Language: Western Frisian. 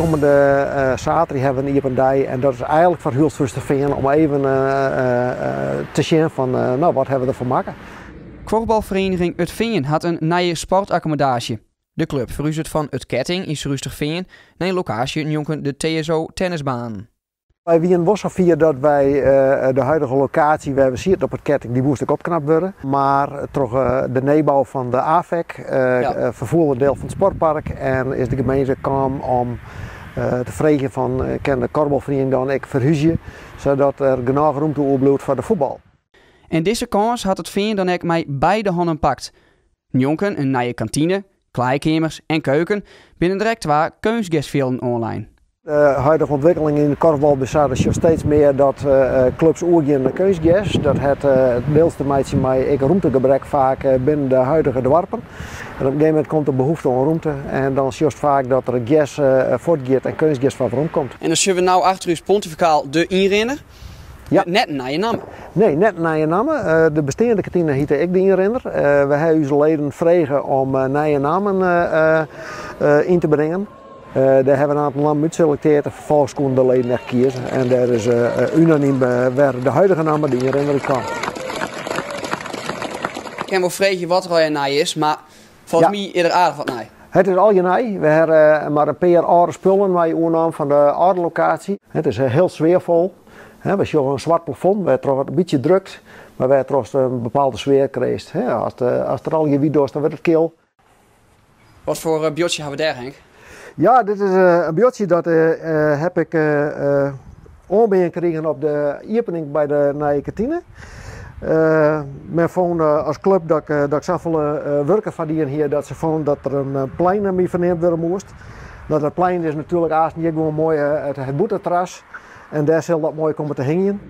Kommende saterdei hawwe we in iepen dei en dat is eigenlik foar hiel Surhústerfean om even te sjen fan no wat hawwe we derfan makke. Kuorbalferiening It Fean hat in nije sportakkommodaasje. De klup ferhuzet fan It Ketting yn Surhústerfean nei in lokaasje njonken de TSO tennisbaan. Wy wienen wol safier dat wy de huidige lokaasje wêr we sieten op It Ketting, dy moast ek opknapt wurde. Mar troch de nijbou fan de AFEC ferfoel in diel fan it sportpark en is de gemeente kaam om te freegjen fan kin de kuorbalferiening dan ek ferhúzje sadat der genôch rûmte oerbliuwt foar de fuotbal. En dizze kâns hat It Fean dan ek mei beide hannen pakt. Njonken in nije kantine, klaaikeamers en keuken binne der ek twa keunstgersfjilden oanlein. De huidige ûntwikkeling yn de korfbal bestaat sjoch steeds mear dat klups oergean nei keunstgers. Dat hat deels te meitsjen mei ek rûmtegebrek faak binnen de huidige doarpen. En op in gegeven momint komt der behoefte oan rûmte en dan sjochst faak dat der gers fuortgiet en keunstgers foar werom komt. En dan sjogge we no achter ús pontifikaal de ynrinner. Ja. Net in nije namme. Nee, net in nije namme. De besteande kantine hjitte ek de ynrinner. We hawwe ús leden frege om nije nammen yn te bringen. Dêr hawwe we in oantal nammen útselektearre en ferfolgens koene de leden echt kieze. En dêr is unanym wer de huidige namme, de ynrinner, út kaam. Ik kin wol freegje wat der allegear nij is, mar folgens my is der aardich wat nij. It is allegear nij. We hawwe mar in pear âlde spullen mei oernaam fan de âlde lokaasje. It is hiel sfearfol. We sjogge in swart plafond wêrtroch it in bytsje drukt, mar wêrtroch'tst in bepaalde sfear krijst. Ast der allegear wyt dochst, dan wurdt it kil. Wat foar buordsje hawwe we dêr, Henk? Ja, dit is in buordsje dat heb ik oanbean krigen op de iepening by de nije kantine. Men fûn as klup dat ik safolle wurk derfoar dien hie dat se fûnen dat der in plein nei my ferneamd wurde moast. No, dat plein is natuerlik aansten hjir gewoan moai it bûtenterras en dêr sil dat moai komme te hingjen.